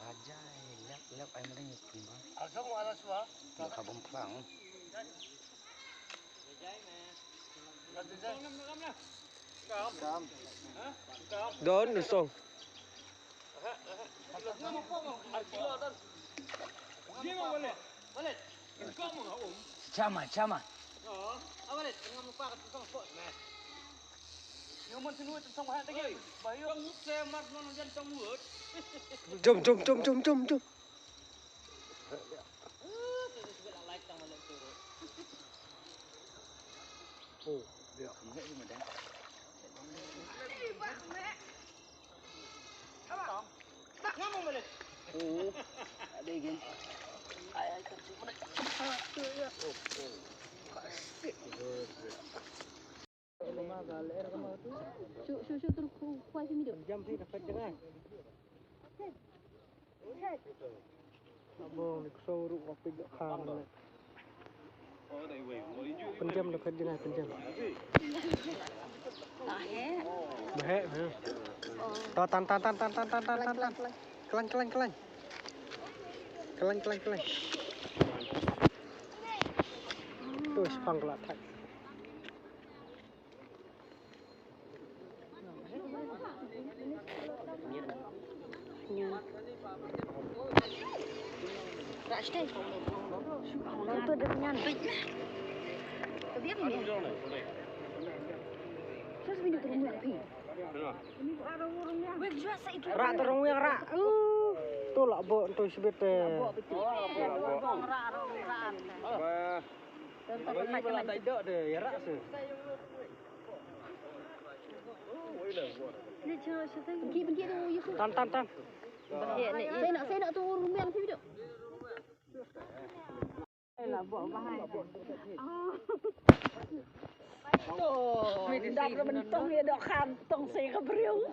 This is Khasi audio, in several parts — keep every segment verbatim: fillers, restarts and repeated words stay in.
Bajai, lep, lep, ai mending ikun ba. Lep ka bom plang. Don, song. Chama, chama. Jom, jom, jom, jom, jom, jom. Oh, ya. Oh, ada again. Ai, ai, tak mana. Oh, oh. Kasih. Shu, shu, shu, terus ku, ku, sini dulu. Jam sini dapat jangan. Abang, ni kshaw ruh ka peit da kha. Pynjem da peit jngai, pynjem. Ba heh. Ba heh, ha. To, tan, tan, tan. Khlaiñ, khlaiñ, khlaiñ. Khlaiñ, khlaiñ, khlaiñ. To, shipang ka la thait. Rak, to rung wiang rak. Uh, to lah bok, to sibit te. Ba, ba ni ba la dai dok de, ïa rak se. Tan, tan, tan. Saya nak, saya nak tu rumah yang sini dok. Lah bok bahai. Ah. To, ndap la mentong ïa dok kantong saya ka briew.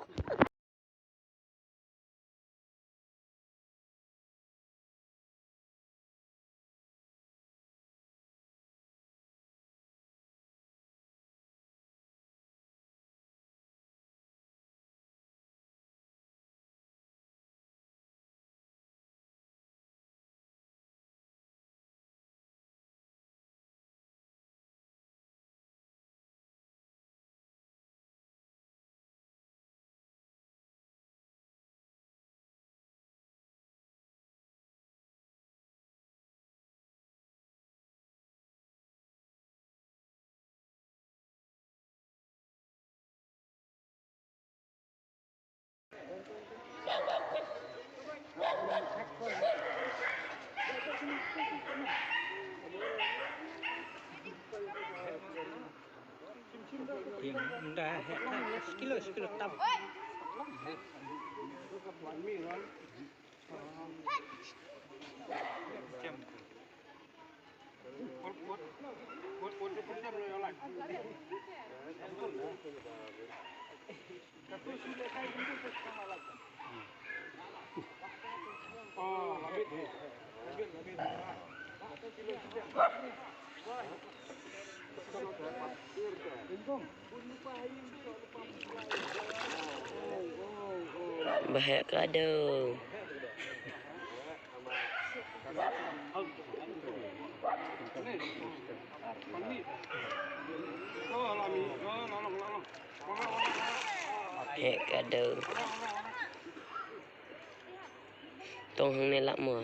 Kilo, kilo tam. Ba heh kado. Heh kado. Tong hangne lah mo.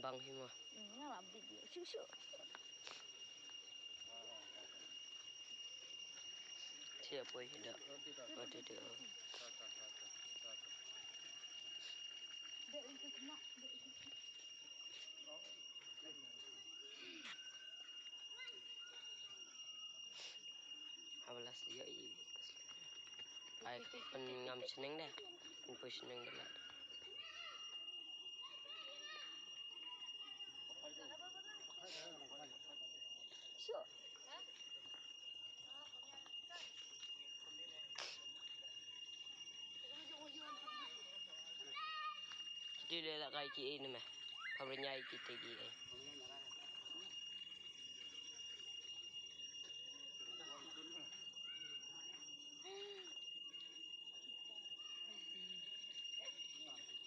Bang hi mo. Hmm, nga la video. Shu, shu. Siapa yang dah? Ada dia. Dek itu kena, dek itu kena. Habalas yo i. Ai pyn ngam chneng deh. Pyn poi chneng deh lah. Sure. Kita dah tak kai ki ni meh. Kau renyai kita ki eh.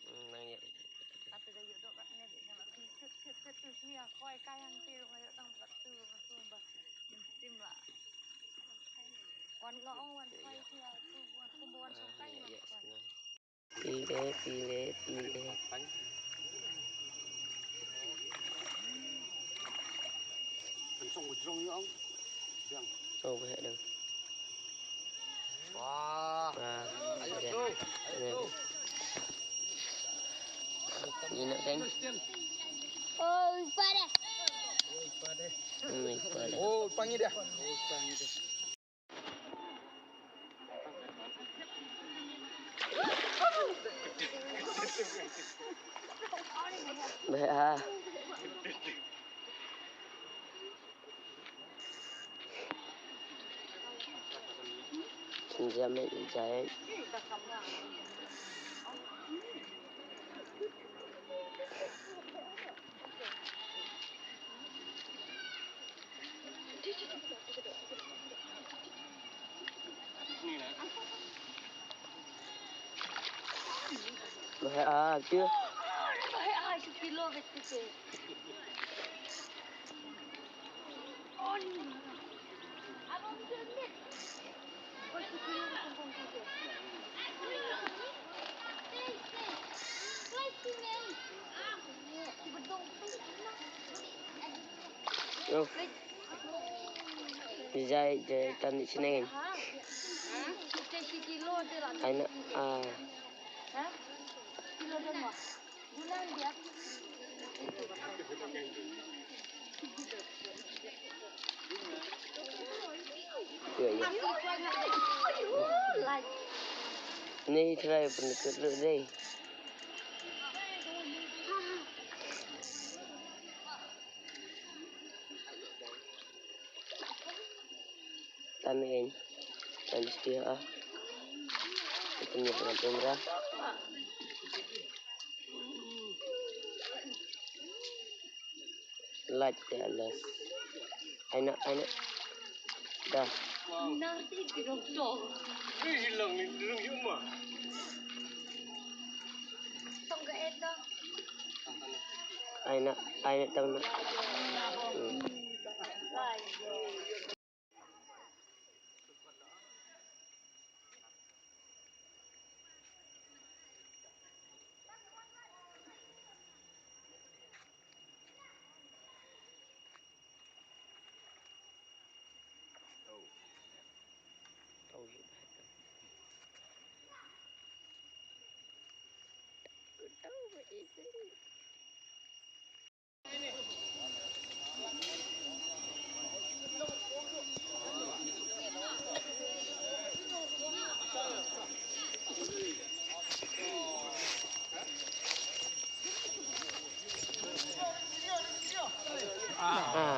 Hmm, nang ya. Tapi dah yuk dok kat ni dek ngalak. Kit kit kit tu sini aku ai kai yang tu, ayo tang buat tu, tu bah. Sim lah. Wan ngong wan kai tu aku, wan kumbu wan sangkai wan kai. Pile, pile, pile. Kan song ujrong yong. Yang. Oh, bahaya dong. Wah. Wah. Ayo, ayo. Ni nak kan? Oh, pada. Oh, pada. Oh, pangi dah. Oh, pangi dah. Beh, ah. Sinjam, eh, jai. Bahaya ah, tu. Bahaya ah, tu kilo betul tu. Jai, jai, tan di sini. Aina, ah. Iya, iya. Ni try pun ikut lu deh. Tamin. Tamin setia ah. Kita punya penonton dah. Light te alas. Aina, aina. Dah. Nanti di doktor. Ni hilang ni, hilang yuk mah. Tong ke eta. Aina, aina tong na. Hmm. Ah.